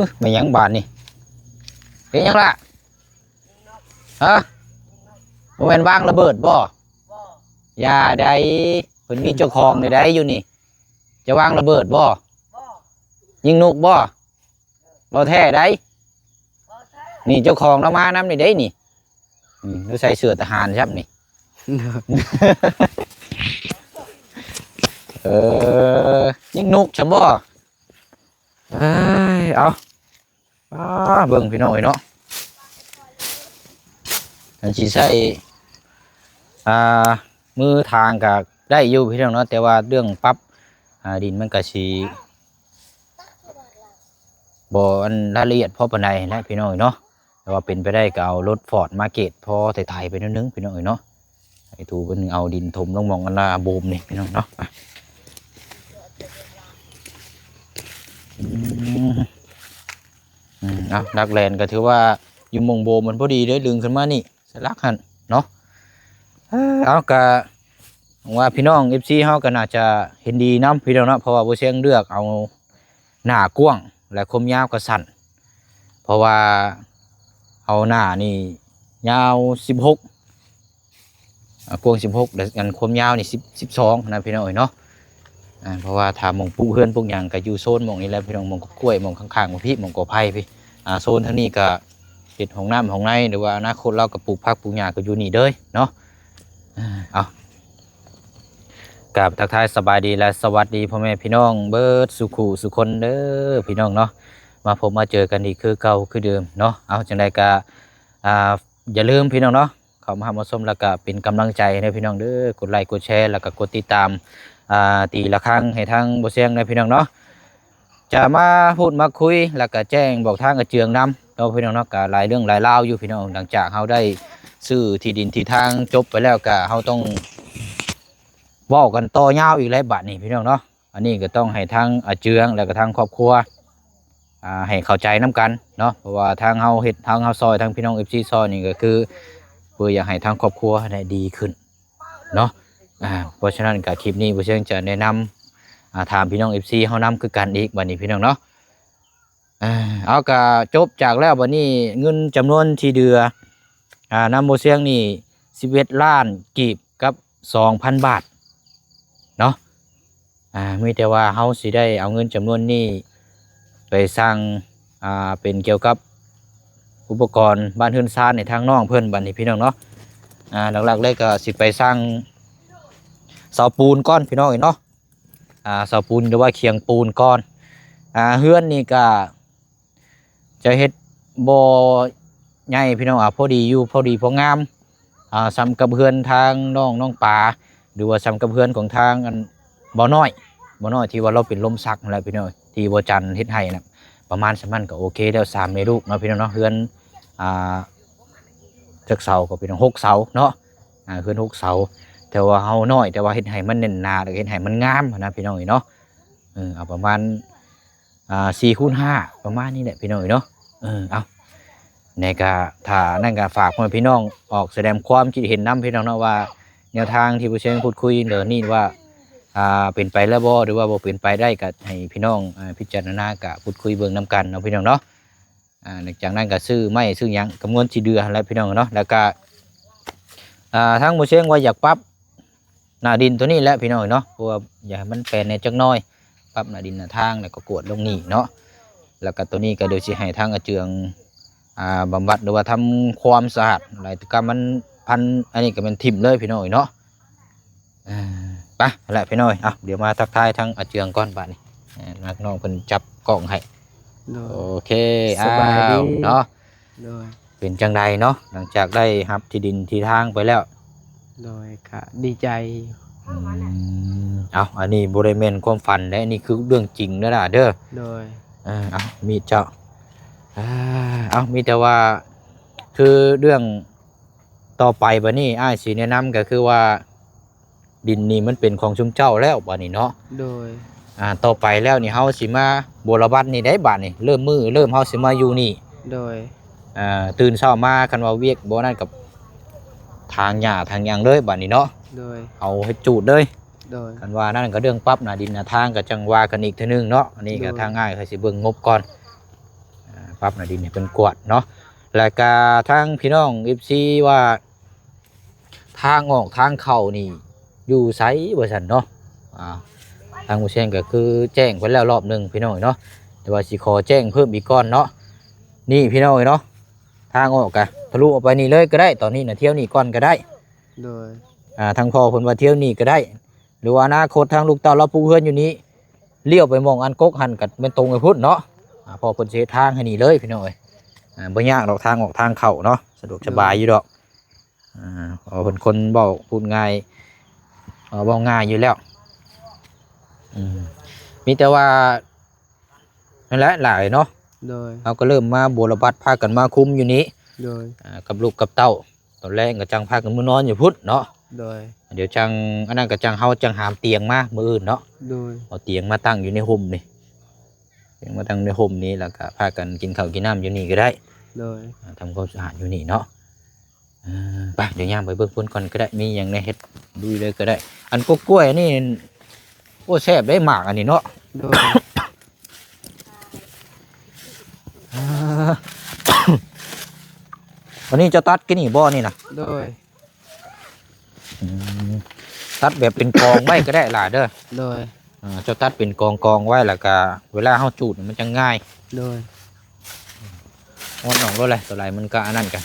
ອ ແມ່ນຫຍັງບາດນີ້? ເຮັດຫຍັງລະ? ຮະ? ບໍ່ແມ່ນວາງລະເບີດບໍ່? ຢ່າໃດ໋ ເພິ່ນມີເຈົ້າຂອງໃດ໋ຢູ່ນີ້. ຈະວາງລະເບີດບໍ່? ຍິງນົກບໍ່? ບໍ່ແທ້ໃດ໋. ນີ້ເຈົ້າຂອງລາວມານຳນີ້ເດ້ນີ້. ອືມ ລາວໃສ່ເສື້ອທະຫານຊ້ຳນີ້. ເອີ ຍິງນົກຊ້ຳບໍ່? ເອີຍ ເອົາ ອ່າ ເບິ່ງພີ່ນ້ອງເອີຍເນາະ ຄັນຊິໃຊ້ ອ່າ ມືຖາງກໍໄດ້ຢູ່ພີ່ນ້ອງເນາະ ແຕ່ວ່າເລື່ອງປັບ ອ່າ ດິນມັນກໍຊິບໍ່ອັນລາຍລະອຽດພໍປານໃດແຫຼະພີ່ນ້ອງເນາະ. ແຕ່ວ່າເປັນໄປໄດ້ກໍເອົາລົດຟອດມາເກດພໍໄຖໆໄປໜ້ອຍໜຶ່ງພີ່ນ້ອງເອີຍເນາະ. ໃຫ້ຖູເພິ່ນເອົາດິນຖົມລົງໝ່ອງອັນລະບູມນີ້ພີ່ນ້ອງເນາະ. ອືມ ອືມ ເອົາ ຫຼັກແລນກໍຖືວ່າຢູ່ໝ່ອງໂບມມັນພໍດີເດ້ ດຶງຂຶ້ນມານີ້ ສະຫຼັກຫັ້ນເນາະ. ເອົາ ກະຫວັງວ່າພີ່ນ້ອງເອັຟຊີເຮົາກໍໜ້າຈະເຫັນດີນຳພີ່ນ້ອງເນາະ ເພາະວ່າບໍ່ແຊງເລືອກເອົາ ໜ້າກວ້າງ ແລະ ຄວາມຍາວກໍສັ້ນ ເພາະວ່າເຮົາໜ້ານີ້ຍາວສິບຫົກ ອາ ກວ້າງສິບຫົກ ແລະ ອັນຄວາມຍາວນີ້ສິບ ສິບສອງນະພີ່ນ້ອງເອີຍເນາະ. ອາ ເພາະວ່າຖ້າໝ່ອງປູກເຮືອນປູກຫຍັງກໍຢູ່ໂຊນໝ່ອງນີ້ແຫຼະພີ່ນ້ອງ ໝ່ອງກ້ວຍ ໝ່ອງຂ້າງໆ ໝ່ອງພີ້ ໝ່ອງກໍໄຜ່ພີ້ ອາ ໂຊນທາງນີ້ກໍເຮັດຫ້ອງນ້ຳຫ້ອງໃນ ຫຼືວ່າອະນາຄົດລາວກໍປູກຜັກປູກຫຍ້າກໍຢູ່ນີ້ເລີຍເນາະ. ເອົາ ກາບທັກທາຍສະບາຍດີ ແລະ ສະຫວັດດີພໍ່ແມ່ພີ່ນ້ອງເບິດສູ່ຄູ່ສູ່ຄົນເດີພີ່ນ້ອງເນາະ. ມາພົບມາເຈີກັນອີກຄືເກົ່າຄືເດີມເນາະ. ເອົາ ຈັ່ງໃດກະ ອ່າ ຢ່າລືມພີ່ນ້ອງເນາະ ເຂົ້າມາຮັບມາຊົມ ແລ້ວກະເປັນກຳລັງໃຈໃຫ້ພີ່ນ້ອງເດີ ກົດໄລກົດແຊ ແລ້ວກະກົດຕິດຕາມ ອ່າ ຕີລະຄັງໃຫ້ທາງບໍ່ຊຽງເດີພີ່ນ້ອງເນາະ. ຈະມາພູດມາຄຸຍ ແລ້ວກະແຈ້ງບອກທາງອາເຈືອງນຳເນາະພີ່ນ້ອງເນາະ. ກະຫຼາຍເລື່ອງຫຼາຍລາວຢູ່ພີ່ນ້ອງ ຫຼັງຈາກເຮົາໄດ້ຊື້ທີ່ດິນທີ່ທາງຈົບໄປແລ້ວ ກະເຮົາຕ້ອງເວົ້າກັນຕໍ່ຍາວອີກແລ້ວບາດນີ້ພີ່ນ້ອງເນາະ. ອັນນີ້ກໍຕ້ອງໃຫ້ທາງອາເຈືອງ ແລ້ວກໍທາງຄອບຄົວ ອ່າ ໃຫ້ເຂົ້າໃຈນຳກັນເນາະ ເພາະວ່າທາງເຮົາເຮັດ ທາງເຮົາຊ່ອຍ ທາງພີ່ນ້ອງເອັຟຊີຊ່ອຍນີ້ກໍຄືເພື່ອຢາກໃຫ້ທາງຄອບຄົວໄດ້ດີຂຶ້ນເນາະ. ອ່າ ເພາະສະນັ້ນກໍຄລິບນີ້ບໍ່ເຊີງຈະແນະນຳ ອ່າ ຖາມພີ່ນ້ອງເອັຟຊີເຮົານຳຄືກັນອີກ ບັດນີ້ພີ່ນ້ອງເນາະ. ອ່າ ເອົາ ກະຈົບຈາກແລ້ວ ບັດນີ້ເງິນຈຳນວນທີ່ເດືອ ອ່າ ນຳບໍ່ຊຽງນີ້ ສິບເອັດລ້ານກີບກັບສອງພັນບາດເນາະ. ອ່າ ມີແຕ່ວ່າເຮົາຊິໄດ້ເອົາເງິນຈຳນວນນີ້ໄປສ້າງ ອ່າ ເປັນກ່ຽວກັບອຸປະກອນບ້ານເຮືອນຊານໃຫ້ທາງນ້ອງເພິ່ນ ບັດນີ້ພີ່ນ້ອງເນາະ. ອ່າ ຫຼັກໆເລີຍກໍຊິໄປສ້າງເສົາປູນກ່ອນພີ່ນ້ອງເອີຍເນາະ. ອ່າ ເສົາປູນ ຫຼືວ່າຄຽງປູນກ່ອນ. ອ່າ ເຮືອນນີ້ກະຈະເຮັດບໍ່ໃຫຍ່ພີ່ນ້ອງ ອ່າ ພໍດີຢູ່ ພໍດີພໍງາມ ອ່າ ສ່ຳກັບເຮືອນທາງນ້ອງ ນ້ອງປາ ຫຼືວ່າສ່ຳກັບເຮືອນຂອງທາງອັນບ່າວນ້ອຍ ບ່າວນ້ອຍທີ່ວ່າລາວເປັນລົມຊັກຫັ້ນແຫຼະພີ່ນ້ອງ ທີ່ບ່າວຈັນເຮັດໃຫ້ນະ ປະມານສ່ຳນັ້ນກໍໂອເຄແລ້ວ ສາມແມ່ລູກເນາະພີ່ນ້ອງເນາະ. ເຮືອນ ອ່າ ຈັກເສົາກໍພີ່ນ້ອງ ຫົກເສົາເນາະ. ອ່າ ເຮືອນຫົກເສົາ ແຕ່ວ່າເຮົານ້ອຍ ແຕ່ວ່າເຮັດໃຫ້ມັນແໜ້ນໜາ ແລ້ວກໍເຮັດໃຫ້ມັນງາມຫັ້ນນະພີ່ນ້ອງເອີຍເນາະ. ເອີ ເອົາປະມານ ອ່າ ສີ່ຄູນຫ້າ ປະມານນີ້ແຫຼະພີ່ນ້ອງເອີຍເນາະ. ເອີ ເອົາ ໃນກະ ຖ້ານັ້ນກະຝາກພໍ່ແມ່ພີ່ນ້ອງອອກສະແດງຄວາມຄິດເຫັນນຳພີ່ນ້ອງເນາະ ວ່າແນວທາງທີ່ຜູ້ຊຽງພູດຄຸຍເດີນີ້ວ່າ ອ່າ ເປັນໄປແລ້ວບໍ່ ຫຼືວ່າບໍ່ເປັນໄປໄດ້ ກະໃຫ້ພີ່ນ້ອງ ອ່າ ພິຈາລະນາ ກະພູດຄຸຍເບິ່ງນຳກັນເນາະພີ່ນ້ອງເນາະ. ອ່າ ຫຼັງຈາກນັ້ນກໍຊື້ໄມ້ຊື້ຫຍັງ ກຳນວນທີ່ເດືອຫັ້ນແຫຼະພີ່ນ້ອງເນາະ. ແລ້ວກໍ ອ່າ ທາງໝູ່ຊຽງວ່າຢາກປັບໜ້າດິນຕົວນີ້ແຫຼະພີ່ນ້ອງເນາະ ເພາະວ່າຢາກໃຫ້ມັນແປນແດ່ຈັກໜ້ອຍ ປັບໜ້າດິນໜ້າທາງ ແລ້ວກໍກວດລົງນີ້ເນາະ. ແລ້ວກໍຕົວນີ້ກໍດຽວຊິໃຫ້ທາງອາເຈືອງ ອ່າ ບຳບັດ ຫຼືວ່າທຳຄວາມສະອາດ ແລ້ວກໍມັນພັນ ອັນນີ້ກໍແມ່ນຖິ້ມເລີຍພີ່ນ້ອງເນາະ. ເອີ ໄປແຫຼະພີ່ນ້ອງເອີຍ ເອົາ ດຽວມາທັກທາຍທາງອາເຈືອງກ່ອນບາດນີ້. ເອີ ນັກນ້ອງເພິ່ນຈັບກ້ອງໃຫ້. ໂດຍ ໂອເຄ ສະບາຍດີ ອ້າວ ເນາະ. ໂດຍ ເປັນຈັ່ງໃດເນາະ ຫຼັງຈາກໄດ້ຮັບທີ່ດິນທີ່ທາງໄປແລ້ວ? ໂດຍ ກະດີໃຈຢູ່. ອືມ ເອົາ ອັນນີ້ບໍ່ໄດ້ແມ່ນຄວາມຝັນເດ້ ອັນນີ້ຄືເລື່ອງຈິງເດີຫຼ້າເດີ. ໂດຍ ເອີ ເອົາ ມີດເຈົ້າ ເອົາ ມີແຕ່ວ່າ ຄືເລື່ອງຕໍ່ໄປບາດນີ້ ອ້າຍຊິແນະນຳກໍຄືວ່າ ດິນນີ້ມັນເປັນຂອງຊຸມເຈົ້າແລ້ວບາດນີ້ເນາະ. ໂດຍ ອ່າ ຕໍ່ໄປແລ້ວນີ້ເຮົາຊິມາບົວລະບັດນີ້ໄດ໋ບາດນີ້ ເລີ່ມມື້ເລີ່ມເຮົາຊິມາຢູ່ນີ້. ໂດຍ ອ່າ ຕື່ນເຊົ້າມາຄັນວ່າວຽກບໍ່ນັ້ນກັບຖາງຫຍ້າຖາງຫຍັງເລີຍບາດນີ້ເນາະ. ໂດຍ ເຮົາເຮັດຈູດເລີຍ. ໂດຍ ຄັນວ່ານັ້ນກໍເລື່ອງປັບໜ້າດິນໜ້າທາງກໍຈັ່ງວ່າກັນອີກເທື່ອໜຶ່ງເນາະ. ອັນນີ້ກໍ ໂດຍ ທາງອ້າຍກໍຊິເບິ່ງງົບກ່ອນ ປັບໜ້າດິນໃຫ້ເພິ່ນກວດເນາະ ແລ້ວກະທາງພີ່ນ້ອງເອັຟຊີວ່າ ທາງອອກທາງເຂົ້ານີ້ຢູ່ໃສວ່າຊັ້ນເນາະ. ອ່າ ທາງໝູ່ແຊງກໍຄືແຈ້ງເພິ່ນແລ້ວລອບໜຶ່ງພີ່ນ້ອງເນາະ ແຕ່ວ່າຊິຂໍແຈ້ງເພີ່ມອີກກ່ອນເນາະ. ນີ້ພີ່ນ້ອງເອີຍເນາະ ທາງອອກກະທະລຸອອກໄປນີ້ເລີຍກໍໄດ້ ຕອນນີ້ນະ ທ່ຽວນີ້ກ່ອນກໍໄດ້. ໂດຍ ອ່າ ທາງພໍ່ເພິ່ນວ່າທ່ຽວນີ້ກໍໄດ້ ຫຼືວ່າອະນາຄົດທາງລູກເຕົ້າລາວປູກເຮືອນຢູ່ນີ້ ລ້ຽວໄປໝ່ອງອັນກົກຫັ້ນກໍແມ່ນຕົງໄປພຸ້ນເນາະ. ອ່າ ພໍ່ເພິ່ນຊິເຮັດທາງໃຫ້ນີ້ເລີຍພີ່ນ້ອງເອີຍ. ອ່າ ບໍ່ຍາກດອກ ທາງອອກທາງເຂົ້າເນາະ ສະດວກສະບາຍຢູ່ດອກ. ອ່າ ເພາະເພິ່ນຄົນເວົ້າພູດງ່າຍ ເວົ້າງ່າຍຢູ່ແລ້ວ. ອືມ ມີແຕ່ວ່າ ນັ້ນແຫຼະຫຼາຍເນາະ. ໂດຍ ເຮົາກໍເລີ່ມມາບົວລະບັດ ພາກັນມາຄຸມຢູ່ນີ້. ໂດຍ ອ່າ ກັບລູກກັບເຕົ້າ ຕອນແລງກໍຈັ່ງພາກັນມານອນຢູ່ພຸ້ນເນາະ. ໂດຍ ດຽວຈັ່ງ ອັນນັ້ນກໍຈັ່ງ ເຮົາຈັ່ງຫາມຕຽງມາມື້ອື່ນເນາະ. ໂດຍ ເອົາຕຽງມາຕັ້ງຢູ່ໃນຮົ່ມນີ້ ຕຽງມາຕັ້ງໃນຮົ່ມນີ້ ແລ້ວກໍພາກັນກິນເຂົ້າກິນນ້ຳຢູ່ນີ້ກໍໄດ້. ໂດຍ ອ່າ ທຳຄວາມສະອາດຢູ່ນີ້ເນາະ. ເອີ ໄປ ດຽວຍ່າງໄປເບິ່ງພຸ້ນກ່ອນກໍໄດ້ ມີຫຍັງແດ່ເຮັດລຸຍເລີຍກໍໄດ້. ອັນກົກກ້ວຍນີ້ ໂອ້ ແຊບເດ້ໝາກອັນນີ້ເນາະ. ໂດຍ ອ່າ ອັນນີ້ເຈົ້າຕັດກິນນີ້ບໍ່ນີ້ນະ? ໂດຍ ອືມ ຕັດແບບເປັນກອງໄວ້ກໍໄດ້ຫຼາຍເດີ. ໂດຍ ອ່າ ເຈົ້າຕັດເປັນກອງໆໄວ້ ແລ້ວກະເວລາເຮົາຈູດມັນຈັ່ງງ່າຍ. ໂດຍ ໂອ້ ນ້ອງໂລດແຫຼະ ຕົວໃດມັນກະອັນນັ້ນກະ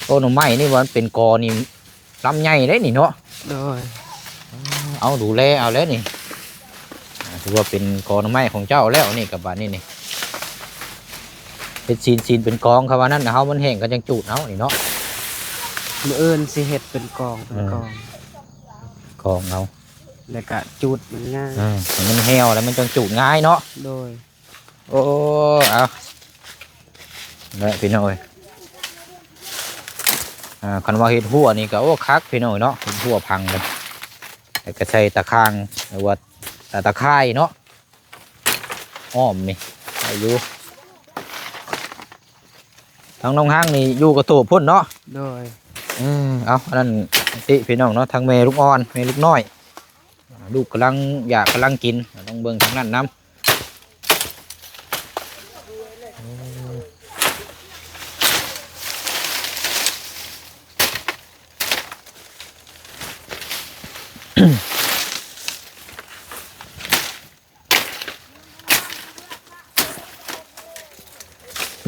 ໂອ້ ໜໍ່ໄມ້ນີ້ວ່າມັນເປັນກອນີ້ ລຳໃຫຍ່ເດ້ນີ້ເນາະ. ໂດຍ ເອົາ ດູແລເອົາແລ້ວນີ້ ອ່າ ຖືວ່າເປັນກອໜໍ່ໄມ້ຂອງເຈົ້າແລ້ວນີ້ ກັບບາດນີ້ນີ້ ເຮັດຊີ້ນ ຊີ້ນເປັນກອງ ຄຳວ່ານັ້ນ ເຮົາມັນແຫ້ງກໍຈັ່ງຈູດເອົານີ້ເນາະ. ມື້ອື່ນຊິເຮັດເປັນກອງ ເປັນ ເອີ ກອງ ກອງເອົາ ແລ້ວກະຈູດມັນງ່າຍ. ເອີ ໃຫ້ມັນແຫ້ວແລ້ວມັນຈັ່ງຈູດງ່າຍເນາະ. ໂດຍ ໂອ້ ເອົາ ແຫຼະພີ່ນ້ອງເອີຍ. ອ່າ ຄັນວ່າເຮັດຮົ້ວນີ້ກໍ ໂອ້ ຄັກພີ່ນ້ອງເນາະ ເຮັດຮົ້ວພັງເລີຍ ແລ້ວກໍໃສ່ຕາຂ່າງ ຫຼືວ່າຕາ ຕາຂ່າຍເນາະ ອ້ອມນີ້ໄດ້ຢູ່. ທາງນ້ອງຮັງນີ້ຢູ່ກະໂຕບພຸ້ນເນາະ. ໂດຍ ເອີ ເອົາ ອັນນັ້ນຕິພີ່ນ້ອງເນາະ ທາງແມ່ລູກອ່ອນ ແມ່ລູກນ້ອຍ ອ່າ ລູກກຳລັງຢາກກຳລັງກິນ ຕ້ອງເບິ່ງທາງນັ້ນນຳ.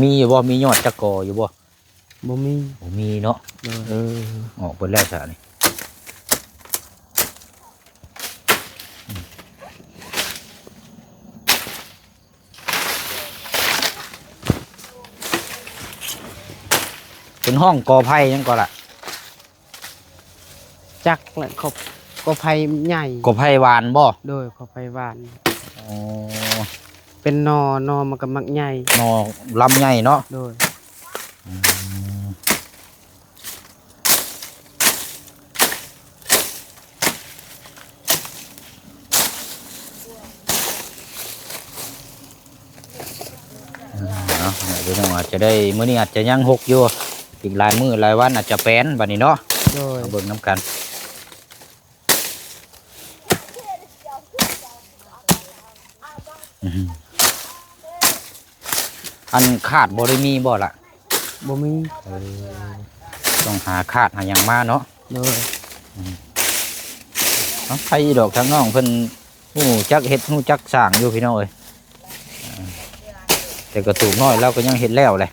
ມີຢູ່ບໍ່? ມີຍອດຈັກກໍຢູ່ບໍ່? ບໍ່ມີ ບໍ່ມີເນາະ. ໂດຍ ເອີ ອອກເບິດແລ້ວຊະນີ້. ເພິ່ນຮ້ອງກໍໄຜ່ຫຍັງກໍລະ? ຈັກແຫຼະ ກໍ ກໍໄຜ່ໃຫຍ່ ກໍໄຜ່ຫວານບໍ່? ໂດຍ ກໍໄຜ່ຫວານ. ອໍ ເປັນໜໍ່ ໜໍ່ມັນກໍມັກໃຫຍ່ ໜໍ່ລຳໃຫຍ່ເນາະ. ໂດຍ ອືມ ເນາະ ພີ່ນ້ອງ ອາດຈະໄດ້ ມື້ນີ້ອາດຈະຍັງຫົກຢູ່ ອີກຫຼາຍມື້ຫຼາຍວັນອາດຈະແປນບັດນີ້ເນາະ. ໂດຍ ມາເບິ່ງນຳກັນ. ອືມ ອັນຄາດບໍ່ໄດ້ມີບໍ່ລະ? ບໍ່ມີ ເອີ ຕ້ອງຫາຄາດຫາຫຍັງມາເນາະ. ໂດຍ ອືມ ເອົາ ໃຜດອກ ທາງນ້ອງເພິ່ນຮູ້ຈັກເຮັດ ຮູ້ຈັກສ້າງຢູ່ ພີ່ນ້ອງເອີຍ. ເອີ ແຕ່ກະຕູກນ້ອຍລາວກໍຍັງເຮັດແລ້ວແຫຼະ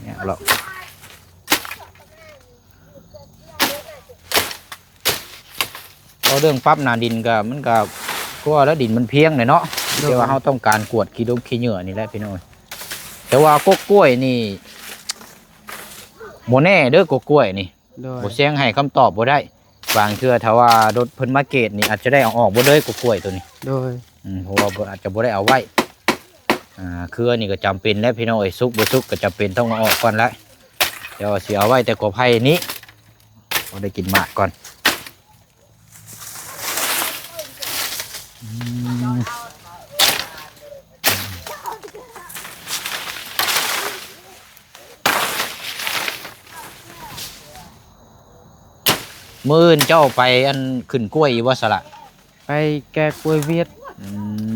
ເນາະ. ເວົ້າເລື່ອງປັບໜ້າດິນກໍ ມັນກໍ ຄືວ່າແລ້ວ ດິນມັນພຽງແຫຼະເນາະ. ໂດຍ ແຕ່ວ່າເຮົາຕ້ອງການກວດຂີ້ດົງຂີ້ເຫຍື້ອນີ້ແຫຼະ ພີ່ນ້ອງ. ແຕ່ວ່າກົກກ້ວຍນີ້ ບໍ່ແນ່ເດີ ກົກກ້ວຍນີ້. ໂດຍ ບໍ່ແຊງໃຫ້ຄຳຕອບບໍ່ໄດ້. ບາງເທື່ອຖ້າວ່າລົດເພິ່ນມາເກດນີ້ ອາດຈະໄດ້ເອົາອອກເບິດເລີຍ ກົກກ້ວຍໂຕນີ້. ໂດຍ ອືມ ເພາະວ່າເພິ່ນອາດຈະບໍ່ໄດ້ເອົາໄວ້. ອ່າ ເຄືອນີ້ກໍຈຳເປັນແຫຼະ ພີ່ນ້ອງເອີຍ ສຸກບໍ່ສຸກກໍຈຳເປັນຕ້ອງເອົາອອກກ່ອນແຫຼະ. ແຕ່ວ່າຊິເອົາໄວ້ແຕ່ກໍໄຜ່ນີ້ ພໍໄດ້ກິນໝາກກ່ອນ. ອືມ ມື້ອື່ນເຈົ້າໄປອັນຂຶ້ນກ້ວຍຢູ່ບໍ່ສະລະ? ໄປແກ່ກ້ວຍຫວຽດ. ອື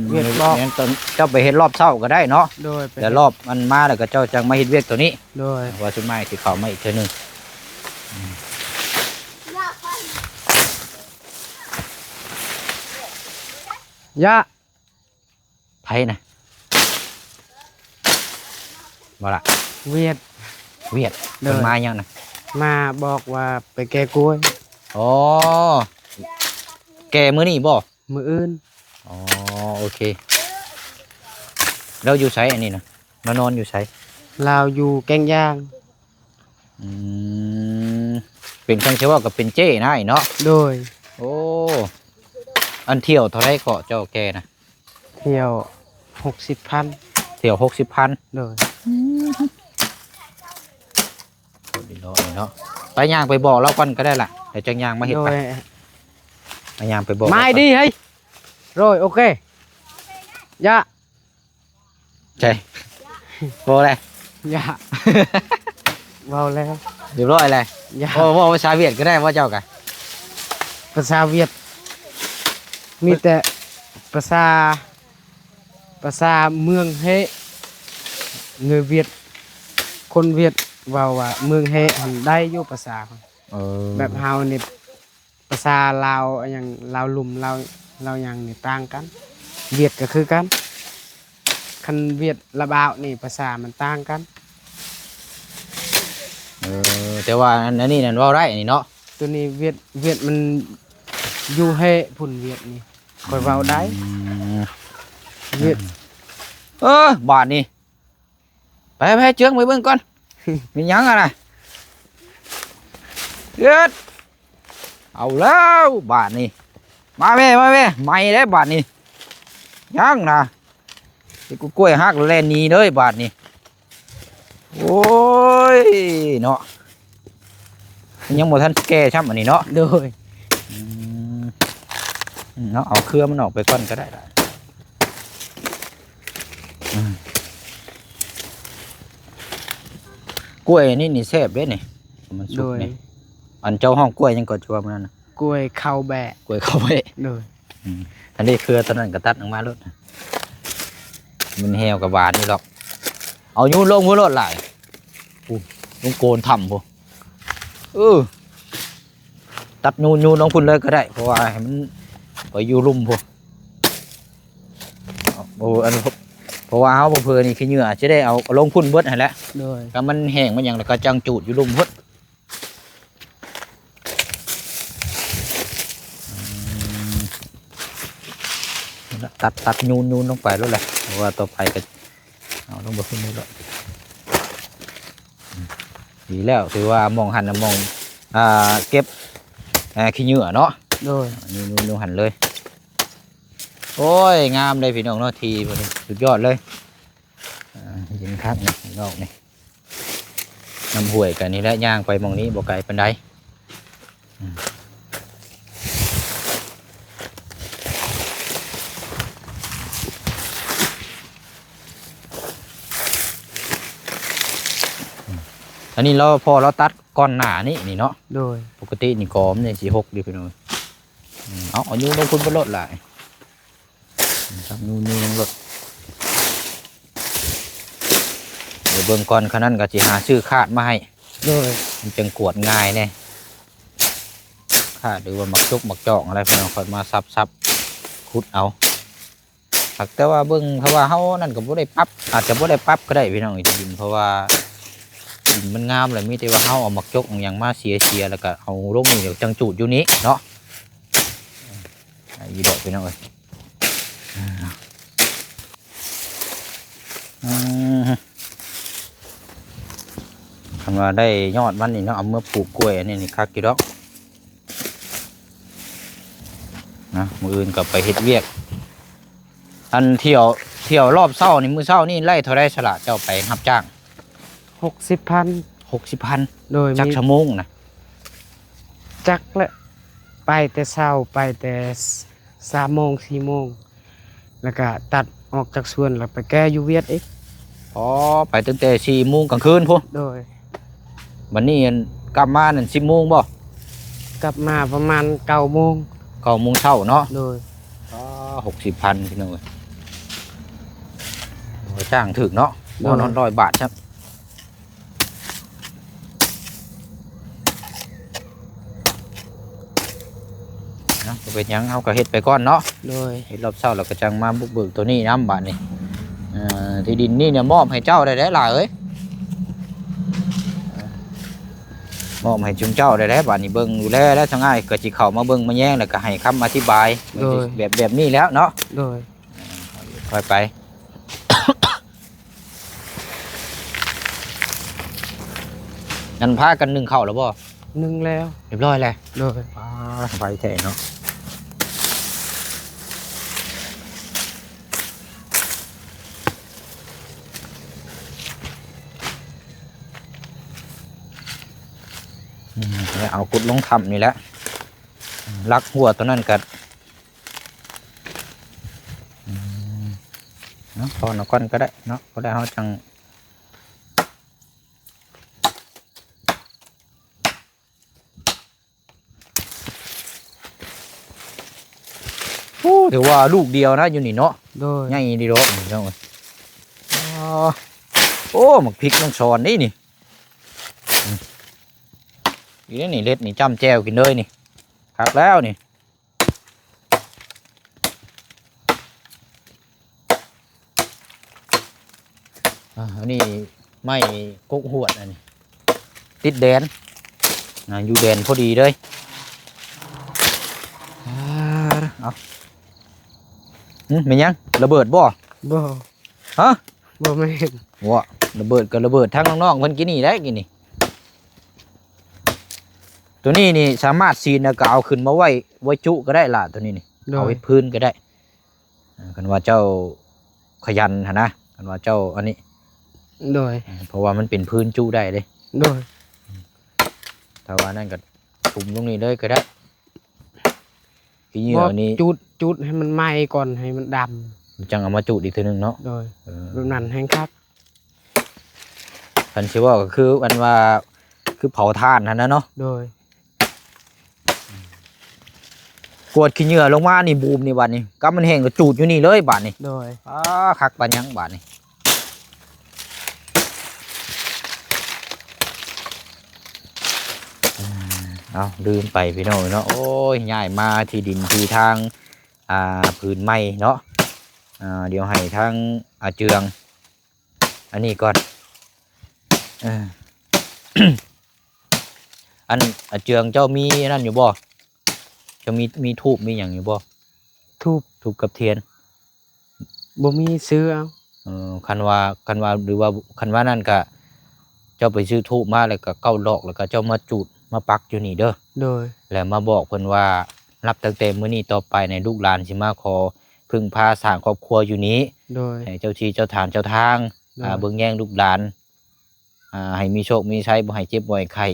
ມ ເຮັດບອກ ແມ່ນຕອນເຈົ້າໄປເຮັດລອບເຊົ້າກໍໄດ້ເນາະ. ໂດຍ ໄປ ແລ້ວລອບມັນມາແລ້ວກໍເຈົ້າຈັ່ງມາເຮັດວຽກໂຕນີ້. ໂດຍ ວ່າຊຸດໃໝ່ຊິເຂົ້າມາອີກເທື່ອໜຶ່ງ. ຢາ ໃຜນະ? ບໍ່ລະ ວຽດ ວຽດ. ໂດຍ ເພິ່ນມາຫຍັງນະ? ມາບອກວ່າໄປແກ່ກ້ວຍ. ອໍ ແກ່ມື້ນີ້ບໍ່? ມື້ອື່ນ. ອໍ ໂອເຄ. ແລ້ວຢູ່ໃສອັນນີ້ນະ? ມານອນຢູ່ໃສ? ລາວຢູ່ແກ້ງຢາງ. ອືມ ເປັນ ຄັນຊິເວົ້າກໍເປັນເຈ້ນາຍເນາະ. ໂດຍ ໂອ້ ອັນຖ້ຽວເທົ່າໃດເກາະເຈົ້າແກ່ນະ? ຖ້ຽວຫົກສິບພັນ. ຖ້ຽວຫົກສິບພັນ. ໂດຍ ອືມ ເນາະ ໄປຍ່າງໄປບອກລາວກ່ອນກໍໄດ້ລະ ແລ້ວຈັ່ງຍ່າງມາເຮັດ. ໂດ ໄປ ຍ ໄປຍ່າງໄປບອກ ມາໃຫ້ດີເຮີ້ຍ. ໂດຍ ໂອເຄ ຢາ ໃຊ່ ບໍ່ແລ້ວ ຢາ ເວົ້າແລ້ວ ຮຽບຮ້ອຍແລ້ວ. ຢາ ເວົ້າ ເວົ້າພາສາຫວຽດກໍໄດ້ບໍ່ເຈົ້າກະ? ພາສາຫວຽດ ມີແຕ່ພາສາ ພາສາເມືອງເຮ ເງິນຫວຽດ ຄົນຫວຽດເວົ້າວ່າເມືອງເຮຫັ້ນໄດ້ຢູ່ພາສາ. ເອີ ແບບເຮົານີ້ ພາສາລາວຫຍັງ ລາວລຸ່ມ ລາວ ລາວຫຍັງນີ້ຕ່າງກັນ. ຫວຽດກໍຄືກັນ ຄັນຫວຽດລະບາວນີ້ພາສາມັນຕ່າງກັນ. ເອີ ແຕ່ວ່າອັນ ອັນນີ້ນັ້ນເວົ້າໄດ້ນີ້ເນາະ. ໂຕນີ້ຫວຽດ ຫວຽດມັນຢູ່ເຮພຸ້ນ ຫວຽດນີ້ຂ້ອຍເວົ້າໄດ້. ອືມ ຫວຽດ ເອີ ບາດນີ້ ໄປ ໄປ ເຈີງໄປເບິ່ງກ່ອນ ມີຫຍັງຫັ້ນນະ. ເອີດ ເອົາແລ້ວບາດນີ້ ມາແມ່ ມາແມ່ ໃໝ່ແລ້ວບາດນີ້ ຍັງນະ ເຮັດກ້ວຍຫັກແລ່ນໜີເລີຍບາດນີ້. ໂອ້ຍເນາະ ມັນຍັງບໍ່ທັນແກ່ຊ້ຳອັນນີ້ເນາະ. ໂດຍ ອືມ ເນາະ ເອົາເຄືອມັນອອກໄປກ່ອນກໍໄດ້ລະ. ອືມ ກ້ວຍອັນນີ້ນີ້ແຊບເດ້ນີ້ ມັນສຸກນີ້. ໂດຍ ອັນເຈົ້າຮ້ອງກ້ວຍຫຍັງເກາະ ເຈົ້າວ່າມື້ນັ້ນນະ? ກ້ວຍເຂົ້າແບະ. ກ້ວຍເຂົ້າແບະ. ໂດຍ ອືມ ອັນນີ້ເຄືອຕອນນັ້ນກໍຕັດອອກມາໂລດ ມັນແຫ້ວກໍຫວານຢູ່ດອກ. ເອົາໂຍນລົງພຸ້ນໂລດຫຼາຍ ໂອ້ ລົງໂກນຖ້ຳພຸ້ນ. ເອີ ຕັດໂຍນ ໂຍນລົງພຸ້ນເລີຍກໍໄດ້ ເພາະວ່າໃຫ້ມັນໄປຢູ່ລຸ່ມພຸ້ນ. ໂອ້ ອັນ ເພາະວ່າເຮົາບໍ່ເຜີນີ້ ຂີ້ເຫຍື້ອຈະໄດ້ເອົາ ເອົາລົງພຸ້ນເບິດຫັ້ນແຫຼະ. ໂດຍ ຖ້າມັນແຫ້ງມັນຫຍັງແລ້ວກໍຈັ່ງຈູດຢູ່ລຸ່ມພຸ້ນ. ອືມ ຕັດ ຕັດໂຍນ ໂຍນລົງໄປໂລດແຫຼະ ເພາະວ່າຕໍ່ໄປກໍເອົາລົງໄປພຸ້ນໂລດ. ອືມ ດີແລ້ວ ຖືວ່າໝ່ອງຫັ້ນນະ ໝ່ອງ ອ່າ ເກັບ ອ່າ ຂີ້ເຫຍື້ອເນາະ. ໂດຍ ນີ້ ນີ້ ຫັ້ນເລີຍ. ໂອ້ຍ ງາມເດ້ພີ່ນ້ອງເນາະ ທີ່ເພິ່ນສຸດຍອດເລີຍ. ອ່າ ເຢັນຄັກນີ້ ນອກນີ້ ນ້ຳຫ້ວຍກໍນີ້ແຫຼະ ຍ່າງໄປໝ່ອງນີ້ບໍ່ໄກປານໃດ. ອືມ ອັນນີ້ລາວ ພໍ່ລາວຕັດກ່ອນໜ້ານີ້ ນີ້ເນາະ. ໂດຍ ປົກກະຕິນີ້ກໍມັນຍັງຊິຫົກຢູ່ພີ່ນ້ອງ. ອືມ ເອົາ ເອົາໂຍນລົງພຸ້ນໄປໂລດຫຼາຍ ຈັບນູ່ໆລົງລົດ. ດຽວເບິ່ງກ່ອນ ຄັນນັ້ນກໍຊິຫາຊື້ຄາດມາໃຫ້. ໂດຍ ມັນຈັ່ງກວດງ່າຍແດ່ ຄາດ ຫຼືວ່າໝາກຈົກໝາກຈອກອະໄລ ເພິ່ນເອົາຄ່ອຍມາສັບໆ ຂຸດເອົາ. ຫາກແຕ່ວ່າເບິ່ງ ຖ້າວ່າເຮົານັ້ນກໍບໍ່ໄດ້ປັບ ອາດຈະບໍ່ໄດ້ປັບກໍໄດ້ພີ່ນ້ອງ ທີ່ດິນ ເພາະວ່າດິນມັນງາມແລ້ວ ມີແຕ່ວ່າເຮົາເອົາໝາກຈົກຫຍັງມາເສຍໆ ແລ້ວກໍເອົາລົງນີ້ ດຽວຈັ່ງຈູດຢູ່ນີ້ເນາະ. ໄດ້ຢູ່ດອກພີ່ນ້ອງເອີຍ. ອືມ ຄັນວ່າໄດ້ຍອດມັນນີ້ເນາະ ເອົາເມືອປູກກ້ວຍອັນນີ້ນີ້ຄັກຢູ່ດອກນະ. ມື້ອື່ນກໍໄປເຮັດວຽກ ອັນທ່ຽວ ທ່ຽວລອບເຊົ້ານີ້ ມື້ເຊົ້ານີ້ໄລ່ເທົ່າໃດສະຫຼະ ເຈົ້າໄປຮັບຈ້າງ? ຫົກສິບພັນ. ຫົກສິບພັນ. ໂດຍ ຈັກ ມີ ຊົ່ວໂມງນະ? ຈັກແຫຼະ ໄປແຕ່ເຊົ້າ ໄປແຕ່ສາມໂມງ ສີ່ໂມງ ແລ້ວກະຕັດອອກຈາກສວນ ແລ້ວໄປແກ່ຢູ່ວຽດອີກ. ອໍ ໄປຕັ້ງແຕ່ສີ່ໂມງກາງຄືນພຸ້ນ. ໂດຍ ບັດນີ້ ອັນ ກັບມານັ້ນສິບໂມງບໍ່? ກັບມາປະມານເກົ້າໂມງ. ເກົ້າໂມງເຊົ້າເນາະ. ໂດຍ ອໍ ຫົກສິບພັນ ພີ່ນ້ອງເອີຍ. ຈ້າງຖືກເນາະ ໂດຍ ບໍ່ຮອດຮ້ອຍບາດຊ້ຳ. ເນາະ ບໍ່ເປັນຫຍັງ ເຮົາກໍເຮັດໄປກ່ອນເນາະ ໂດຍ ເຮັດລອບເຊົ້າແລ້ວກໍຈັ່ງມາບຸກເບີກໂຕນີ້ນຳບາດນີ້. ເອີ ທີ່ດິນນີ້ເນຍມອບໃຫ້ເຈົ້າໄດ້ແລ້ວຫຼາເອີຍ ມອບໃຫ້ຊຸມເຈົ້າໄດ້ແລ້ວບາດນີ້. ເບິ່ງດູແລແລ້ວ ທາງອ້າຍກໍຊິເຂົ້າມາເບິ່ງມາແຍງ ແລ້ວກໍໃຫ້ຄຳອະທິບາຍ ໂດຍ ແບບ ແບບນີ້ແລ້ວເນາະ ໂດຍ ຄ່ອຍໄປ. ອັນ ພາກັນໜຶ້ງເຂົ້າແລ້ວບໍ່? ໜຶ້ງແລ້ວ ຮຽບຮ້ອຍແລ້ວ ໂດຍ ອ່າ ໄວແທ້ເນາະ. ອືມ ແລ້ວເອົາຂຸດລົງຖ້ຳນີ້ແຫຼະ ລັກຫົວຕົວນັ້ນກໍ ອືມ ເນາະ ຖອນເອົາກ່ອນກໍໄດ້ເນາະ ພໍໄດ້ເຮົາຈັ່ງ ໂອ້ ຖືວ່າລູກດຽວນະຢູ່ນີ້ເນາະ ໂດຍ ໃຫຍ່ດີດອກນີ້ເນາະ. ອໍ ໂອ້ ໝາກພິກນ້ອງສອນນີ້ນີ້ ອືມ ນີ້ນີ້ ເລັດນີ້ຈ້ຳແຈ່ວກິນເລີຍນີ້ ຄັກແລ້ວນີ້. ອ່າ ອັນນີ້ໄມ້ກົກຫວດ ອັນນີ້ຕິດແດນ ອ່າ ຢູ່ແດນພໍດີເລີຍ. ອ່າ ເອົາ ຫຶ ແມ່ນຫຍັງ ລະເບີດບໍ່? ບໍ່ ຮະ ບໍ່ແມ່ນ ວ້າ ລະເບີດກໍລະເບີດ ທາງນ້ອງໆເພິ່ນກິນນີ້ໄດ້ ກິນນີ້. ໂຕນີ້ນີ້ສາມາດສີນແລ້ວກໍເອົາຂຶ້ນມາໄວ້ ໄວ້ຈຸກໍໄດ້ລະ ໂຕນີ້ນີ້ ໂດຍ ເອົາເຮັດພື້ນກໍໄດ້ ອ່າ ຄັນວ່າເຈົ້າຂະຫຍັນຫັ້ນນະ ຄັນວ່າເຈົ້າອັນນີ້ ໂດຍ ອ່າ ເພາະວ່າມັນເປັນພື້ນຈຸໄດ້ເດ້ ໂດຍ ຖ້າວ່ານັ້ນກໍທຸ່ມລົງນີ້ເລີຍກໍໄດ້ ຂີ້ເຫຍື້ອນີ້ ຈຸດ ຈຸດໃຫ້ມັນໄໝ້ກ່ອນ ໃຫ້ມັນດຳ ຈັ່ງເອົາມາຈຸດອີກເທື່ອໜຶ່ງເນາະ ໂດຍ ເອີ ແບບນັ້ນແຮງຄັກ. ຄັນຊິເວົ້າກໍຄືອັນວ່າ ຄືເຜົາຖ່ານຫັ້ນນະເນາະ ໂດຍ ກວດຂີ້ເຫຍື້ອລົງມານີ້ ບູມນີ້ບາດນີ້ ກຳມັນແຫ້ງກໍຈູດຢູ່ນີ້ເລີຍບາດນີ້ ໂດຍ ອ້າ ຄັກປານຫຍັງບາດນີ້. ເອົາ ລືມໄປພີ່ນ້ອງເນາະ ໂອ້ຍ ຍ້າຍມາທີ່ດິນທີ່ທາງ ອ່າ ພື້ນໃໝ່ເນາະ ອ່າ ດຽວໃຫ້ທາງອາເຈືອງ ອັນນີ້ກ່ອນ ເອີ ອັນ ອາເຈືອງ ເຈົ້າມີອັນນັ້ນຢູ່ບໍ່? ເຈົ້າມີ ມີທູບມີຫຍັງຢູ່ບໍ່? ທູບ ທູບກັບທຽນ ບໍ່ມີ ຊື້ເອົາ. ເອີ ຄັນວ່າ ຄັນວ່າ ຫຼືວ່າ ຄັນວ່ານັ້ນກະ ເຈົ້າໄປຊື້ທູບມາ ແລ້ວກະເກົ້າດອກ ແລ້ວກະເຈົ້າມາຈູດ ມາປັກຢູ່ນີ້ເດີ ໂດຍ ແລ້ວມາບອກເພິ່ນວ່າ ນັບຕັ້ງແຕ່ມື້ນີ້ຕໍ່ໄປໃນ ລູກຫຼານຊິມາຂໍ ເພິ່ງພາສ້າງຄອບຄົວຢູ່ນີ້ ໂດຍ ໃຫ້ເຈົ້າທີ່ເຈົ້າຖານເຈົ້າທາງ ໂດຍ ອ່າ ເບິ່ງແຍງລູກຫຼານ ອ່າ ໃຫ້ມີໂຊກມີໄຊ ບໍ່ໃຫ້ເຈັບບໍ່ໃຫ້ໄຂ້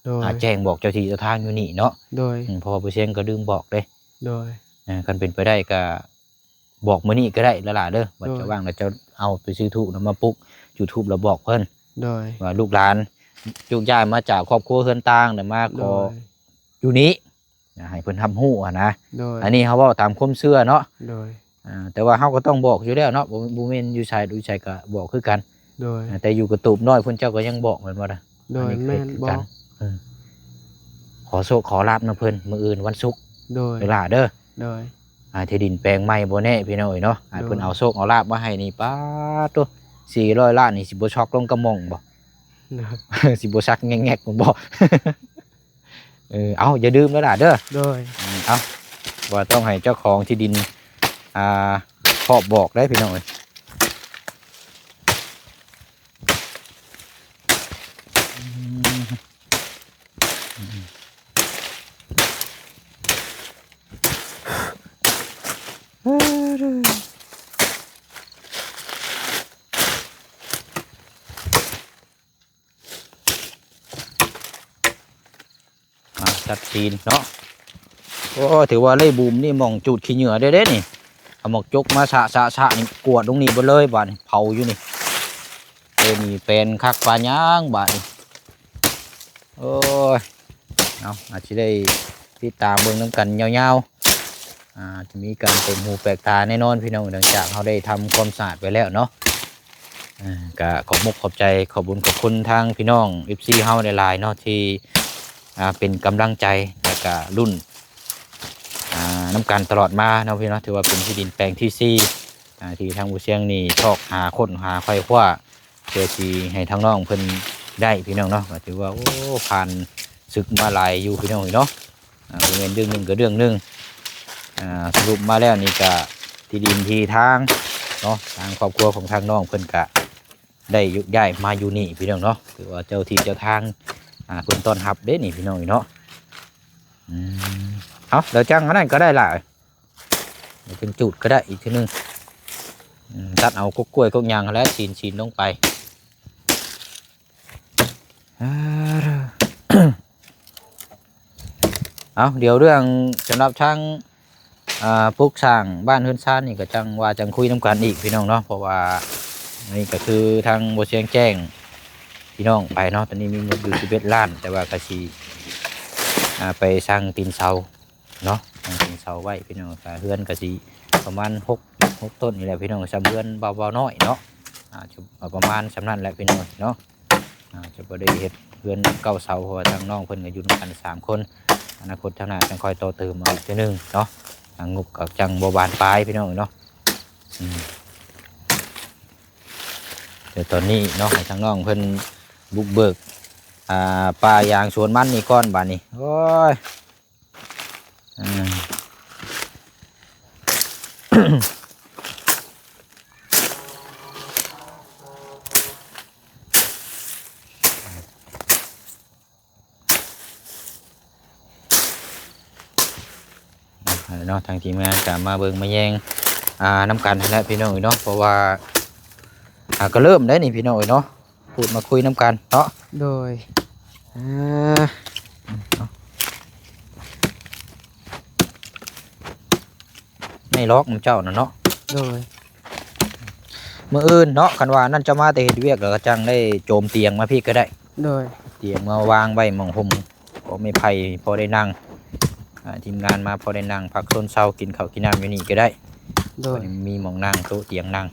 ໂດຍ ອ່າ ແຈ້ງບອກເຈົ້າທີ່ເຈົ້າທາງຢູ່ນີ້ເນາະ ໂດຍ ອືມ ເພາະວ່າບໍ່ຊຽງກໍລືມບອກເດ້ ໂດຍ ເອີ ຄັນເປັນໄປໄດ້ກໍບອກມື້ນີ້ກໍໄດ້ຫຼ້າໆເດີ ວ່າ ໂດຍ ເຈົ້າວ່າງແລ້ວເຈົ້າເອົາໄປຊື້ທູບແລ້ວມາປຸກ ຈູດທູບແລ້ວບອກເພິ່ນ ໂດຍ ວ່າລູກຫຼານໂຍກຍ້າຍມາຈາກຄອບຄົວເຮືອນຕ່າງ ແລ້ວມາຂໍ ໂດຍ ຢູ່ນີ້ ໃຫ້ເພິ່ນຮັບຮູ້ຫັ້ນນະ ໂດຍ ອັນນີ້ເຮົາເວົ້າຕາມຄວາມເຊື່ອເນາະ ໂດຍ ອ່າ ແຕ່ວ່າເຮົາກໍຕ້ອງບອກຢູ່ແລ້ວເນາະ ບໍ່ ບໍ່ແມ່ນຢູ່ໃສຢູ່ໃສກໍບອກຄືກັນ ໂດຍ ອ່າ ແຕ່ຢູ່ກະຕູບນ້ອຍພຸ້ນເຈົ້າກໍຍັງບອກແມ່ນບໍ່ລະ? ໂດຍ ອັນນີ້ ແມ່ນ ຄືກັນ ເອີ ຂໍໂຊກຂໍລາບນຳເພິ່ນມື້ອື່ນວັນສຸກ ໂດຍ ເດີຫຼ້າເດີ ໂດຍ ອ່າ ທີ່ດິນແປງໃໝ່ບໍ່ແນ່ພີ່ນ້ອງເອີຍເນາະ ອ່າ ໂດຍ ເພິ່ນເອົາໂຊກເອົາລາບມາໃຫ້ນີ້ ປາດໂທ້ ສີ່ຮ້ອຍລ້ານນີ້ ຊິບໍ່ຊັກລົງກະໝ່ອງບໍ່? ໂດຍ ຊິບໍ່ຊັກແງກໆບໍ່? ເອີ ເອົາ ຢ່າລືມເດີຫຼ້າເດີ ໂດຍ ເອົາ ວ່າຕ້ອງໃຫ້ເຈົ້າຂອງທີ່ດິນ ອ່າ ຄອບບອກໄດ້ພີ່ນ້ອງເອີຍ ອ່າ ຕັດຕີນເນາະ ໂອ້ ຖືວ່າເລີຍ ບູມນີ້ໝ່ອງຈູດຂີ້ເຫຍື້ອເດ້ ເດ້ນີ້ ເອົາໝາກຈົກມາສະໆໆນີ້ ກວດລົງນີ້ເບິດເລີຍ ບາດນີ້ເຜົາຢູ່ນີ້ ເອີ ນີ້ແປນຄັກປານຫຍັງບາດນີ້ ໂອ້ຍ ເອົາ ອາດຊິໄດ້ຕິດຕາມເບິ່ງນຳກັນຍາວໆ ອ່າ ຈະມີການແປກຫູແປກຕາແນ່ນອນພີ່ນ້ອງ ຫຼັງຈາກເຮົາໄດ້ທຳຄວາມສະອາດໄປແລ້ວເນາະ ອ່າ ກະຂອບມຸກຂອບໃຈ ຂອບບຸນຂອບຄຸນທາງພີ່ນ້ອງເອັຟຊີເຮົາຫຼາຍໆເນາະ ທີ່ ອ່າ ເປັນກຳລັງໃຈ ແລ້ວກະລຸ້ນ ອ່າ ນຳກັນຕະຫຼອດມາເນາະພີ່ນ້ອງເນາະ. ຖືວ່າເປັນທີ່ດິນແປງທີສີ່ ອ່າ ທີ່ທາງບໍ່ຊຽງນີ້ຊອກຫາຄົ້ນຫາໄຂວ້າ ເພື່ອຊິໃຫ້ທາງນ້ອງເພິ່ນໄດ້ພີ່ນ້ອງເນາະ. ກໍຖືວ່າ ໂອ້ ຜ່ານສຶກມາຫຼາຍຢູ່ພີ່ນ້ອງເອີຍເນາະ. ອ່າ ບໍ່ແມ່ນເລື່ອງໜຶ່ງກໍເລື່ອງໜຶ່ງ. ອ່າ ສະຫຼຸບມາແລ້ວນີ້ກະທີ່ດິນທີ່ທາງເນາະ ທາງຄອບຄົວຂອງທາງນ້ອງເພິ່ນກະໄດ້ໂຍກຍ້າຍມາຢູ່ນີ້ພີ່ນ້ອງເນາະ. ຖືວ່າເຈົ້າທີ່ເຈົ້າທາງ ອ່າ ເພິ່ນຕ້ອນຮັບເດ້ນີ້ພີ່ນ້ອງເນາະ. ອືມ ເອົາ ດຽວຈັ່ງອັນນັ້ນກໍໄດ້ລະ ດຽວຈຶ່ງຈູດກໍໄດ້ອີກເທື່ອໜຶ່ງ. ອືມ ຕັດເອົາກົກກ້ວຍກົກຫຍັງຫັ້ນແຫຼະ ຊີ້ນໆລົງໄປ. ເອົາ ດຽວເລື່ອງສຳລັບທາງ ອ່າ ປຸກສ້າງບ້ານເຮືອນຊານນີ້ກໍຈັ່ງວ່າຈັ່ງຄຸຍນຳກັນອີກພີ່ນ້ອງເນາະ. ເພາະວ່ານີ້ກໍຄືທາງບໍ່ຊຽງແຈ້ງພີ່ນ້ອງໄປເນາະ ຕອນນີ້ມີງົບຢູ່ສິບເອັດລ້ານ ແຕ່ວ່າກໍຊິ ອ່າ ໄປສ້າງຕີນເສົາເນາະ ສ້າງຕີນເສົາໄວ້ພີ່ນ້ອງ. ກໍເຮືອນກໍຊິປະມານຫົກ ຫົກຕົ້ນນີ້ແຫຼະພີ່ນ້ອງ ສ່ຳເຮືອນເບົາໆນ້ອຍເນາະ. ອ່າ ຈະປະມານສ່ຳນັ້ນແຫຼະພີ່ນ້ອງເນາະ. ອ່າ ຈະບໍ່ໄດ້ເຮັດເຮືອນເກົ້າເສົາ ເພາະວ່າທາງນ້ອງເພິ່ນກໍຢູ່ນຳກັນສາມຄົນ ອະນາຄົດທາງໜ້າຈັ່ງຄ່ອຍຕໍ່ເຕີມເອົາອີກເທື່ອໜຶ່ງເນາະ. ອ່າ ງົບກໍຈັ່ງບໍ່ບານປາຍພີ່ນ້ອງເນາະ. ອືມ ແຕ່ຕອນນີ້ເນາະ ໃຫ້ທາງນ້ອງເພິ່ນບຸກເບີກ ອ່າ ປ່າຢາງສວນມັນນີ້ກ່ອນບາດນີ້. ໂອ້ຍ ອືມ ເນາະ ທາງທີມງານກໍມາເບິ່ງມາແຍງ ອ່າ ນຳກັນຫັ້ນແຫຼະພີ່ນ້ອງເອີຍເນາະ. ເພາະວ່າ ອ່າ ກໍເລີ່ມໄດ້ນີ້ພີ່ນ້ອງເອີຍເນາະ ພູດມາຄຸຍນຳກັນເນາະ. ໂດຍ ອ່າ ໄມ້ລັອກນຳເຈົ້ານະເນາະ. ໂດຍ ມື້ອື່ນເນາະ ຄັນວ່ານັ້ນເຈົ້າມາແຕ່ເຮັດວຽກ ແລ້ວກໍຈັ່ງໄດ້ໂຈມຕຽງມາພີ້ກໍໄດ້. ໂດຍ ຕຽງມາວາງໄວ້ໝ່ອງຮົ່ມ ພໍໄມ້ໄຜ່ ພໍໄດ້ນັ່ງ ອ່າ ທີມງານມາພໍໄດ້ນັ່ງພັກຊົນເຊົາ ກິນເຂົ້າກິນນ້ຳຢູ່ນີ້ກໍໄດ້. ໂດຍ ມີໝ່ອງນັ່ງ ໂຕະຕຽງນັ່ງ.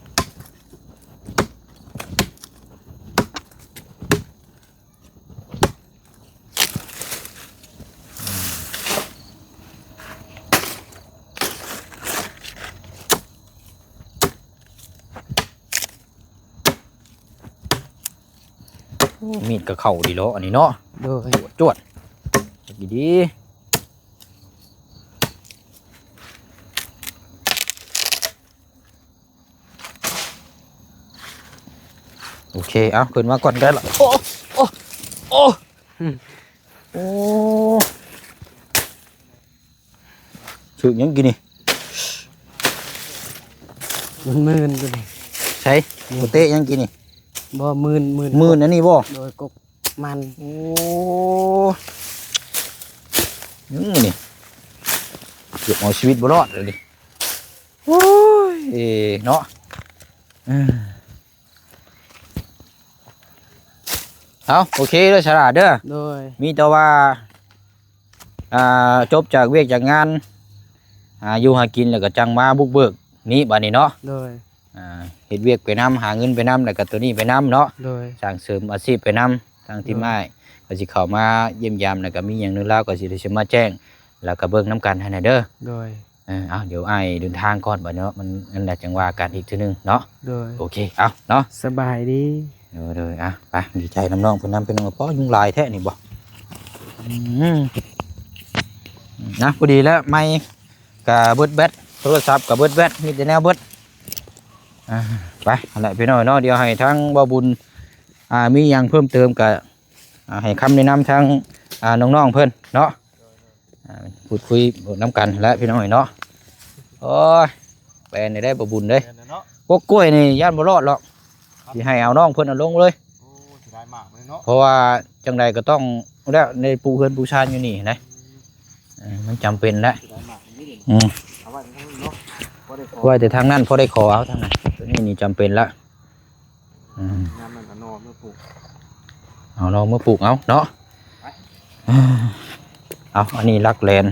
ໂອ້ ມີດກໍເຂົ້າດີເນາະ ອັນນີ້ເນາະ. ໂດຍ ຈວດໆ ດີໆ. ໂອເຄ ເອົາ ຂຶ້ນມາກ່ອນກໍໄດ້ລະ. ໂອ້ ໂອ້ ໂອ້ ອືມ ໂອ້ ຖືກຫຍັງກີ້ນີ້? ມັນມື່ນຕົວນີ້. ໃສ? ບໍ່ເຕະຫຍັງກີ້ນີ້? ບໍ່ ມື່ນ ມື່ນ ມື່ນອັນນີ້ບໍ່? ໂດຍ ກົກມັນ. ໂອ້ ນີ້ ເກືອບເອົາຊີວິດບໍ່ລອດເລີຍນີ້. ໂອ້ຍ ເນາະ ເອີ ເອົາ ໂອເຄເດີ ສະຫຼາດເດີ. ໂດຍ ມີແຕ່ວ່າ ອ່າ ຈົບຈາກວຽກຈາກງານ ຫາຢູ່ຫາກິນ ແລ້ວກໍຈັ່ງມາບຸກເບີກນີ້ບາດນີ້ເນາະ. ໂດຍ ອ່າ ເຮັດວຽກໄປນຳ ຫາເງິນໄປນຳ ແລ້ວກໍຕົວນີ້ໄປນຳເນາະ. ໂດຍ ສ້າງເສີມອາຊີບໄປນຳ. ທາງທີມ ໂດຍ ອ້າຍກໍຊິເຂົ້າມາຢ້ຽມຢາມ ແລ້ວກໍມີຫຍັງເລື່ອງລາວກໍຊິໄດ້ຊິມາແຈ້ງ ແລ້ວກໍເບິ່ງນຳກັນຫັ້ນນະເດີ. ໂດຍ ເອີ ເອົາ ດຽວອ້າຍເດີນທາງກ່ອນບາດເນາະ ມັນ ອັນໃດຈັ່ງວ່າກັນອີກເທື່ອໜຶ່ງເນາະ. ໂດຍ ໂອເຄ ເອົາເນາະ ສະບາຍດີ. ໂດຍໆ ອ່ະ ໄປ ດີໃຈນຳນ້ອງເພິ່ນນຳ ພີ່ນ້ອງ. ປ້ອ ຍຸງຫຼາຍແທ້ນີ້ບໍ? ອືມ ນະ ພໍດີແລ້ວ ໄມກະເບິດແບັດ ໂທລະສັບກະເບິດແບັດ ມີແຕ່ແນວເບິດ. ອ່າ ໄປ ຫັ້ນແຫຼະພີ່ນ້ອງເນາະ ດຽວໃຫ້ທາງບ່າວບຸນ ອ່າ ມີຫຍັງເພີ່ມເຕີມກະ ອ່າ ໃຫ້ຄຳແນະນຳທາງ ອ່າ ນ້ອງໆເພິ່ນເນາະ. ອ່າ ພູດຄຸຍນຳກັນແຫຼະພີ່ນ້ອງເອີຍເນາະ. ໂອ້ຍ ແປນໄດ້ບໍ່ບຸນເດ້ ແມ່ນແຫຼະເນາະ. ກົກກ້ວຍນີ້ຢ້ານບໍ່ລອດຫຼອກ ຊິໃຫ້ເອົານ້ອງເພິ່ນເອົາລົງເລີຍ. ໂອ້ ເສຍດາຍໝາກເລີຍເນາະ. ເພາະວ່າຈັ່ງໃດກໍຕ້ອງແລ້ວ ໄດ້ປູກເຮືອນປູກຊານຢູ່ນີ້ນະ. ອືມ ເອີ ມັນຈຳເປັນແຫຼະ. ເສຍດາຍໝາກນີ້ເດ້. ອືມ ເອົາໄວ້ທາງນັ້ນເນາະ ພໍໄດ້ຂໍ ໄວ້ແຕ່ທາງນັ້ນ ພໍໄດ້ຂໍເອົາທາງນັ້ນ. ຕົວນີ້ນີ້ຈຳເປັນລະ. ອືມ ຍາມນັ້ນເອົາໜໍ່ມາປູກ ເອົາໜໍ່ມາປູກເອົາເນາະ. ໄປ ເອົາ ອັນນີ້ຫຼັກແຫຼນ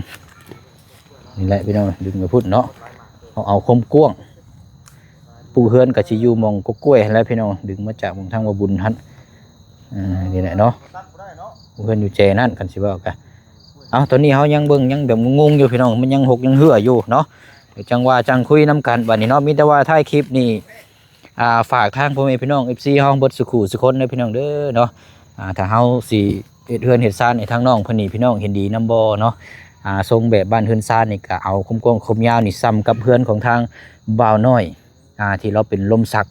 ນີ້ແຫຼະພີ່ນ້ອງ ດຶງໄປພຸ້ນເນາະ. ເຮົາເອົາຄວາມກວ້າງ ປູເຮືອນກໍຊິຢູ່ໝ່ອງກົກກ້ວຍຫັ້ນແຫຼະພີ່ນ້ອງ ດຶງມາຈາກໝ່ອງທາງວ່າບຸນຫັ້ນ ເອີ ນີ້ແຫຼະເນາະ ເຮືອນຢູ່ແຈນັ້ນ ຄັນຊິເວົ້າກະ ເອົ້າ ຕອນນີ້ເຮົາຍັງເບິ່ງ ຍັງແບບງົງໆຢູ່ພີ່ນ້ອງ ມັນຍັງຫົກຍັງເຮື້ອຢູ່ເນາະ ດຽວຈັ່ງວ່າຈັ່ງຄຸຍນຳກັນບັດນີ້ເນາະ ມີແຕ່ວ່າທ້າຍຄລິບນີ້ ອ່າ ຝາກທາງພໍ່ແມ່ພີ່ນ້ອງ ເອັຟຊີ ເຮົາເບິດສູ່ຄູ່ສູ່ຄົນເດີພີ່ນ້ອງເດີເນາະ ອ່າ ຖ້າເຮົາຊິເຮັດເຮືອນເຮັດຊານໃຫ້ທາງນ້ອງເພິ່ນນີ້ ພີ່ນ້ອງເຫັນດີນຳບໍ່ເນາະ ອ່າ ຊົງແບບບ້ານເຮືອນຊານນີ້ ກະເອົາຄວາມກວ້າງຄວາມຍາວນີ້ສ່ຳກັບເຮືອນຂອງທາງບ່າວນ້ອຍ ອ່າ ທີ່ລາວເປັນລົມສັກ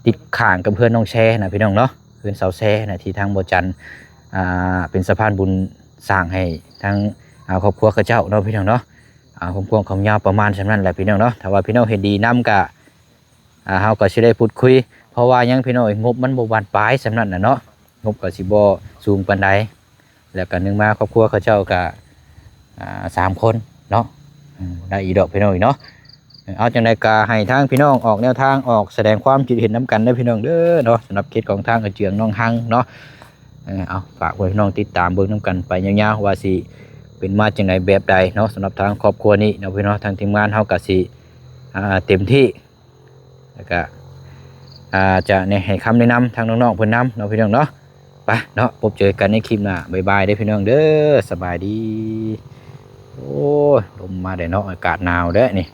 ຕິດຂ້າງກັບເຮືອນນ້ອງແຊນະພີ່ນ້ອງເນາະ ເຮືອນສາວແຊນະ ທີ່ທາງບໍ່ຈັນ ອ່າ ເປັນສະພານບຸນສ້າງໃຫ້ທາງ ອ່າ ຄອບຄົວເຂົາເຈົ້າເນາະພີ່ນ້ອງເນາະ ອ່າ ຄວາມກວ້າງຄວາມຍາວປະມານສ່ຳນັ້ນແຫຼະພີ່ນ້ອງເນາະ ຖ້າວ່າພີ່ນ້ອງເຫັນດີນຳກະ ອ່າ ເຮົາກໍຊິໄດ້ພູດຄຸຍ ເພາະວ່າຫຍັງພີ່ນ້ອງ ງົບມັນບໍ່ບານປາຍສ່ຳນັ້ນນະເນາະ ງົບກໍຊິບໍ່ສູງປານໃດ ແລ້ວກໍໜຶ່ງມາຄອບຄົວເຂົາເຈົ້າກໍ ອ່າ ສາມຄົນເນາະ ອືມ ໄດ້ອີກດອກພີ່ນ້ອງເນາະ ເອົາ ຈັ່ງໃດກໍໃຫ້ທາງພີ່ນ້ອງອອກແນວທາງ ອອກສະແດງຄວາມຄິດເຫັນນຳກັນເດີພີ່ນ້ອງເດີເນາະ ສຳລັບເຂດຂອງທາງອາເຈືອງໜອງຮັງເນາະ ເອີ ເອົາ ຝາກໄວ້ພີ່ນ້ອງຕິດຕາມເບິ່ງນຳກັນໄປຍາວໆ ວ່າຊິເປັນມາຈັ່ງໃດແບບໃດເນາະ ສຳລັບທາງຄອບຄົວນີ້ເນາະພີ່ນ້ອງ ທາງທີມງານເຮົາກໍຊິ ອ່າ ເຕັມທີ່ ແລ້ວກະ ອ່າ ຈະແນະໃຫ້ຄຳແນະນຳທາງນ້ອງໆເພິ່ນນຳເນາະພີ່ນ້ອງເນາະ ໄປເນາະ ພົບເຈີກັນໃນຄລິບໜ້າ ບາຍບາຍເດີພີ່ນ້ອງເດີ ສະບາຍດີ ໂອ້ຍ ລົມມາແດ່ເນາະ ອາກາດໜາວແດ່ນີ້.